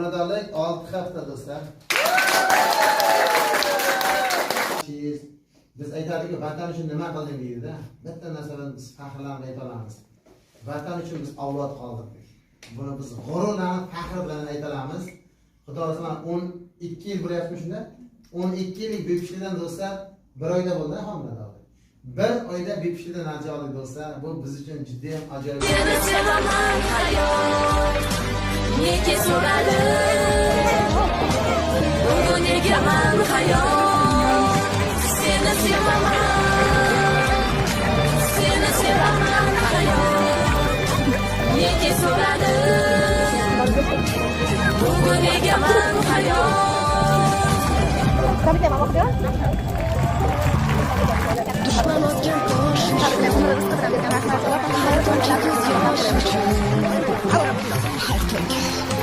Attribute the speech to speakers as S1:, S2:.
S1: Homiladorlik 6 hafta, do'stlar. Biz aytadikku, vatan uchun nima qilding deydi-da. Bitta narsa bilan biz faxrlanib ayta olamiz. Vatan uchun biz avlod qoldirdik. Buni biz g'ururlanib, faxr bilan ayta olamiz. Xudo xohlasa, mana 12 yil bo'lyaptimi shunda? 12 yillik bepushtlikdan, do'stlar, bir oyda bo'ldi homiladorlik. Bir oyda bepushtlikdan natija oldik, do'stlar. Bu biz uchun juda ham ajoyib.
S2: Seni sevaman, hayot. Nega so'radi? Bugun negaman, hayot? Seni sevaman. Seni sevaman, hayot. Nega so'radi? Bugun negaman, hayot?
S3: Dushman otgan tosh uchun, har tonggi ko'z yosh uchun, har tonggi.